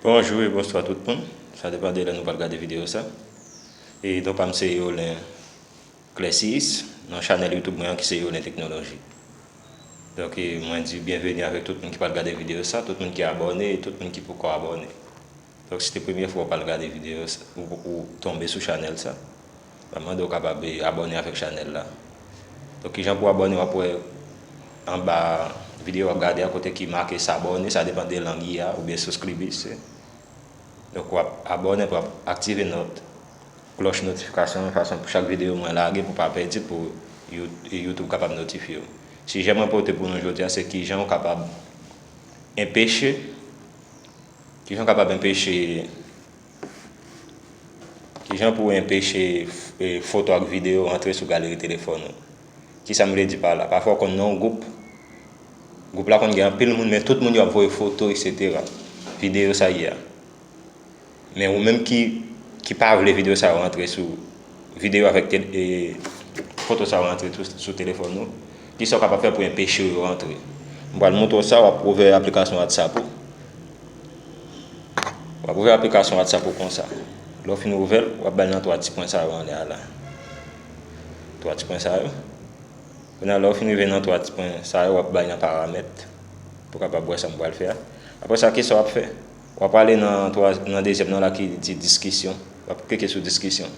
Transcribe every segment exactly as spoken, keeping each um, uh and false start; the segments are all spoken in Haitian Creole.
Bonjou e bonswa tout moun. Sa depann de lè nou pral gade videyo sa. E non pa m se Yolin Clessis, nan chanèl YouTube mwen an ki se Yolin Teknoloji. Donk, e, mwen di byenveni avèk tout moun ki pral gade videyo sa, tout moun ki abòne e tout moun ki poko abòne. Donk, si se premye fwa w pral gade videyo sa, ou, ou tonbe sou chanèl sa, mwen mande w kapab, e, abòne avèk chanèl la. Donk, kijan pou abòne, w ap wè anba videyo w ap gade a kote ki make s'abonner, sa depann de lang li a, oubyen suscribirse. Donk, w ap abòne, w ap aktive nòt, klòch notifikasyon an, fason pou chak videyo mwen lage, pou pa pèdi, pou You-, YouTube kapab notifye w. Sijè mwen pote pou nou jodi a, se kijan w kapab enpeche, kijan w kapab enpeche, kijan pou enpeche, e, foto ak videyo antre sou galeri telefòn ou. Kisa m vle di pa la? Pafwa w konn nan yon gwoup, gwoup la konn gen anpil moun, men tout moun yo ap voye foto, etsetera. Videyo sa ye a. Men ou menm ki, ki pa vle videyo sa yo rantre sou, videyo avèk tel-, e, foto sa yo rantre sou, sou telefòn ou, kisa w kapab fè pou enpeche yo rantre? M pral montre w sa, w ap ouvè aplikasyon WhatsApp ou. W ap ouvè aplikasyon WhatsApp ou konsa. Lè w fin ouvè l, w ap bay nan twa ti pwen sa yo anlè a la. Twa ti pwen sa yo. Kounye a, lè w fin rive nan twa ti pwen sa yo, w ap bay nan paramèt pou w kapab wè sa m pral fè a. Apre sa, kisa w ap fè? W ap ale nan twa, nan dezyèm nan la ki di diskisyon. W ap klike sou diskisyon.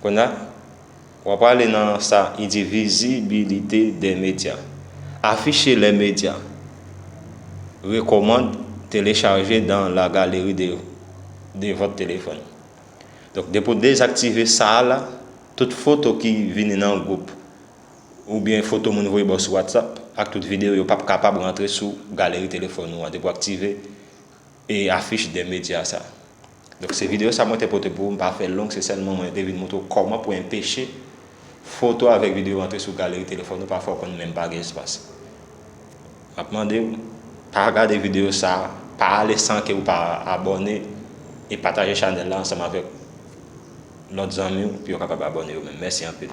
Kounye a, w ap ale nan sa, li di visibilité des médias. Afficher les médias recommandés téléchargés dans la galerie de, de votre téléphone. Donk, depi w dezaktive sa a la, tout foto ki vini nan gwoup, oubyen foto moun voye ba w sou WhatsApp, ak tout videyo, yo p ap kapab rantre sou galeri telefòn ou an depi w aktive e afficher des médias sa. Donk, se videyo sa mwen te pote pou ou, m pa fè l long, se sèlman mwen te vin montre w kòman pou enpeche foto avèk videyo rantre sou galeri telefòn ou, pafwa w konn menm pa gen espas. M ap mande w, pa gade videyo sa, pa ale san ke w pa abòne, e pataje chanèl la ansanm avèk lòt zanmi w pou yo kapab abòne yo menm. Mèsi anpil.